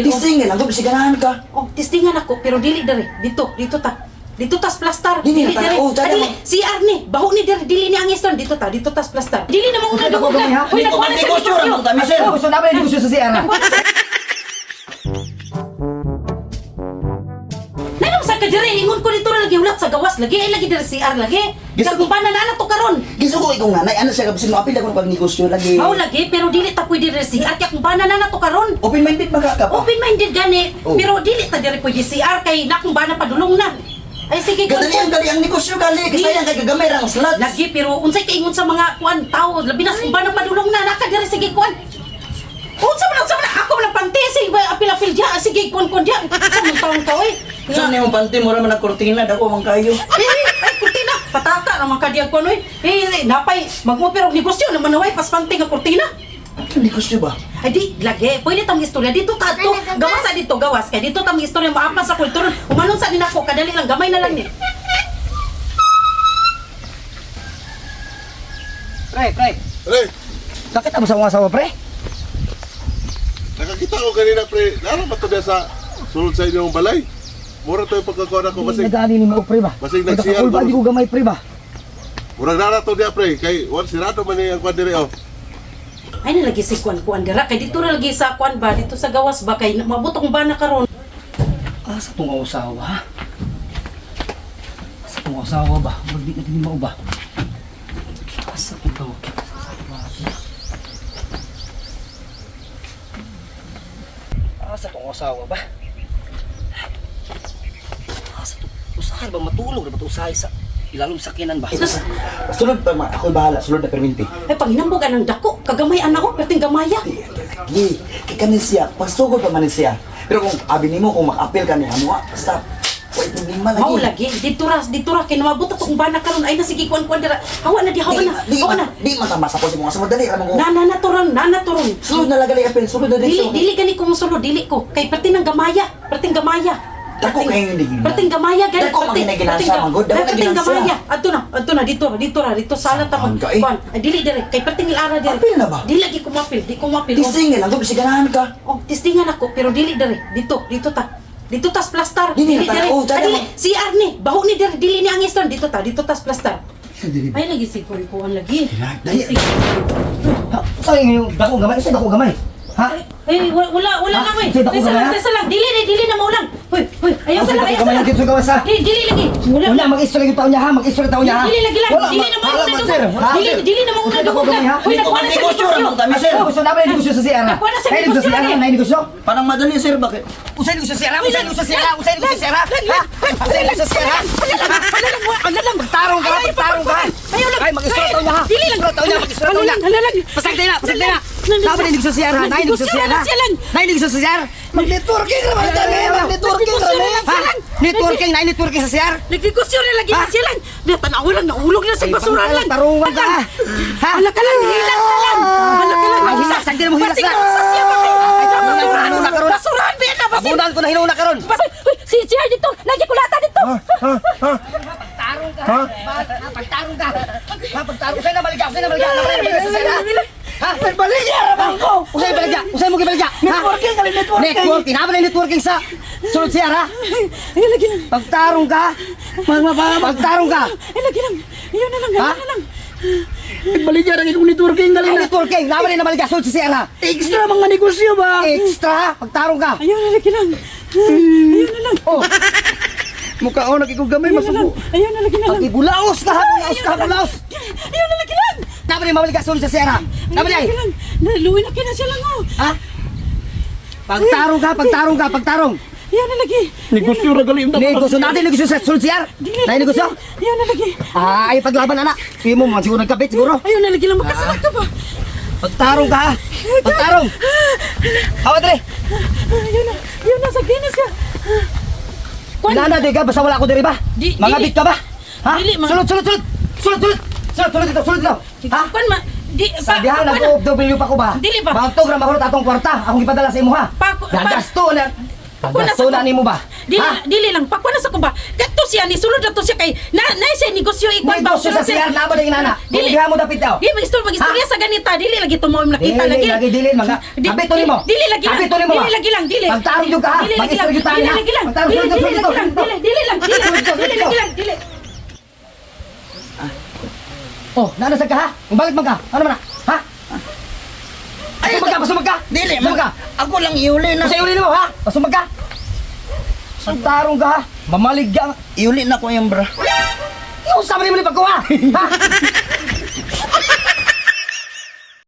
Tisingin lang ko bisig ganahan ka. Oh, tistingan ako pero dili dere. Dito, dito ta. Dito tas plastar. Dili Dili na ta- dere. oh, Ah, dali dili. mo. CR ni. Baho ni dere. Dili ni ang iston. Dito tas plastar. Dili na mo una Dako dugog gamay, ha? na. Hoy, Dito nagkuha na sa negosyo ra negosyo. man kami, sir. Oh, gusto namin negosyo sa CR ha. Nanom sa ka dere, ingon ko dito ra lagi hulat sa gawas lagi ay lagi dere CR lagi. Gusto Kag na na to karon. Gisugo ikong nanay, ano siya bisig moapil ako pag negosyo lagi. Mao lagi pero dili ta pwede dere CR kay kung bana na na to karon. Open-minded man ka ka pa. Open-minded gani, Oh. pero dili ta dere pwede CR kay nakong bana padulong na. Ay sige Gadali ang dali ang negosyo gali kasi sayang kay gagamay ra ang slots. Lagi pero unsay kaingon sa mga kuan tao labi na kung bana padulong na naka diri sige kuan. Unsa man ako man pante sige apil-apil diya sige kuan kuan diya. Unsa man taon ka oy? Sa nimo panty mura man ang kurtina dako man kayo. Eh, ay kurtina pataka naman ka diya kuan oy. Eh, eh, napay mag-offer og negosyo naman away pas pante nga kurtina. Ano negosyo ba? Ay di lagi pwede tang istorya dito ta to gawas sa dito gawas kay dito tang istorya maapas sa kultura umanon sa ninako kadali lang gamay na lang ni. Pre, pre. Pre, Bakit amo sa mga asawa, pre? nakakita ko kanina pre, laro ba ito niya sa sulod sa inyong balay? Mura to yung pagkakuha ko Kasi basig. nagaani ni mo, pre ba? Basig nag-CR Pagkakakulba, di ko gamay, pre ba? Murag nara to niya pre, kay wan sirado man niya ang kwan diri oh. Ay na lagi si kuan kuan dira kay dito ra lagi sa kuan ba dito sa gawas ba kay mabutong ba na karon. Ah, sa tong asawa. Sa tong asawa ba? Magdi na din mao ba? Ah, sa tong tawag. Ah, sa tong asawa ba? Ah, sa tong usahay ba matulog na ba ito usahay sa ilalom sa kinan ba? Sus, Sulod pa ma, ako bahala, sulod na perminti. ay panginambog anang dako kagamay ana ko perting gamaya. Lagi, kay kani siya, pasugod pa man ni siya. Pero kung abi nimo kung maka-appeal ka niya mo, basta way problema lagi. Mao lagi dito ra kay mabot atong bana karon ay na sige kuan kuan dira. Hawa na di hawa na. Di, Hawa na. di man tama sa ko si mga sa dali ra man ko. Na na na turon, na na turon. Sulod na lang gali appeal, sulod na Dili dito. dili gani ko musulod dili ko kay perting ng gamaya, perting gamaya. Dako kayo hindi gina. Perting gamaya gani. Dako man ginaginansya, man gud. Dako Perting naginansya. gamaya. Adto na dito, dito ra dito sala ta Saan ka, eh? kuan. Ay dili dire kay perting ilara dire. Apil na ba? Dili lagi ko mapil, di ko mapil. Oh. Tisingin lang ko bisig ganahan ka. Oh, tistingan ako pero dili dire. Dito, dito ta. Dito tas plastar. Dili na ta- dire. oh, Ah, dali dili. mo. CR ni. Baho ni dire, dili ni ang iston. Dito ta, dito tas plastar. Ay lagi si kuan kuan lagi. Dali. Sige. Ha, sa yung dako gamay, sa dako gamay. Ha? Eh, wala wala, wala Ha? na we. Sige, dako Ay, gamay, ha? sa lang. Dili ni, dili na maulang. Hoy, hoy, ayaw sa Sa lang, dako ayaw sa gamay lang. dito gawas ha. Dili, dili lagi. Wala. Wala mag-istorya yung taon niya ha, mag-istorya taon niya ha. Dili lagi lang. Wala, Dili na wala, mauna man, sir. dugog. Ha? Dili, dili na mauna Dako dugog gamay, na. ha? Hoy, nakuha na sa Negosyo ra man kami, sir. Oh, gusto namin negosyo sa CR. ha? Nakuha na sa Ay, negosyo negosyo sa CR, lagi. ha? Nay, negosyo. Parang madali sir bakit? Usay negosyo sa CR, ha? Usay negosyo sa CR, ha? Usay negosyo sa CR, ha? Ha? Usay negosyo sa CR, ha? Ano lang, ano lang. Magtarong ka, magtarong ka. Ayaw lang. Ay, mag-istorya taon niya ha. Dili lang. Istorya taon niya, mag-istorya Ano taon niya. lang, ano lang. Pasagday na, pasagday na. Dapat na negosyo sa CR, ha? Nay, negosyo sa CR, ha? Siya lang. Nay, negosyo sa CR. Mag-networking ra man kami, mag-networking ra man. Ha? Networking, nay, networking sa CR. Nagnegosyo na lagi Ha? na siya lang. Natanaw lang, naulog na sa Ay, basura bangka lang. tarungan ka, ha? Ha? Hala ka lang, hilak ka lang. Hala ka lang. Ay, hilak, sagdi na mo, hilak Basig na. na sa siya ba kayo? Ay, Basurahan, hinuna karon. basurahan, ba yan na, basig. Abunan ko na hinuna karon. Uy, si CR dito, lagi kulata dito. Pagtarong ka, ha? Pagtarong ka. Ha, pagtarong. Usay na baligya, usay na baligya. Usay na baligya sa CR, ha? Ha? Baligya ra man ko. Usay baligya, usay mo gibaligya. Ha? Networking kali networking. Networking, ha? Wala networking sa sulod CR, ha? Ay, lagi lang. Pagtarong ka. Pagtarong ka. Ay, lagi lang. Ayun na lang, Ha? ayun na lang. Baligya ra kay networking kali Ay, networking, laban na baligya sulod sa CR, ha? Extra mga negosyo ba? Extra, ha? Pagtarong ka. Ayun na lagi lang. Ayun na lang. Oh, Mukha ko nakikigamay Ayun na lang. Ayun na lagi na lang. pag-ibulaos ka, ha? Bulaos ka, bulaos. Ayun na lagi lang. Laban na mabaligya sulod sa CR, ha? Ayun Laban na na. lagi lang. Naluwi na kina siya lang, oh. Ha? Pagtarong ka, pagtarong ka, pagtarong. Ayun na lagi. Negosyo ra gali Negosyo natin, negosyo sa sulod CR. Dili Nay, negosyo. Ayun na lagi. Ah, ay paglaban ana. Imo man siguro nagkapit siguro. Ayun na lagi lang. Magkasalak ka ba? Pagtarong ka ha. Pagtarong. Hawa dre. Ayun na. Ayun na. Sagdi na siya. Kwan. Nana di ka basta wala ako diri ba? Di- Mga dili. bit ka ba? Ha? Dili, ma- Sulod sulod sulod. Sulod sulod. Sulod sulod dito, sulod dito. Ha? Kwan ma. Di, pa, Sabi ha, kwan nag-OFW pa ko ba? Dili ba? Bantog ra mahulot atong kwarta. Akong gipadala sa imo ha. Pa- Gagasto na. Pakuha na sa Pagasto na nimo ba? Dili, Ha? dili lang, pakuha na sa ko ba? Kadto siya ni sulod na to siya kay na siya negosyo ikuan ba? Negosyo sa Sulod CR na ba na inana? Dili. Dili mo dapit daw. Di magistorya Ha? sa ganita, dili lagi tumaw nakita Dili lagi. lagi dili mga. Kabito nimo. Dili lagi lang. Kabito nimo ba? Dili lagi lang, dili. Pagtarong jud ka ha. Dili lagi lang. Mag-istorya jud ta Dili ha. lagi lang. Pagtarong Dili jud dili ka, lagi lang. dito. Dili dili lang. Dili Dito, dili dito. lagi lang. Dili. Oh, naana sa ka ha? Balik man ka. Ano man na? Ha? Ay, Pasumag ka, pasumag ka. Dili, Pasumag ka. Ako lang iuli na. Kasi uli nimo ha? Pasumag ka. Pagtarong ka ha? Mamaligya. Iuli na ko yung bra. Yung sa mo ni pagkuha. Ha?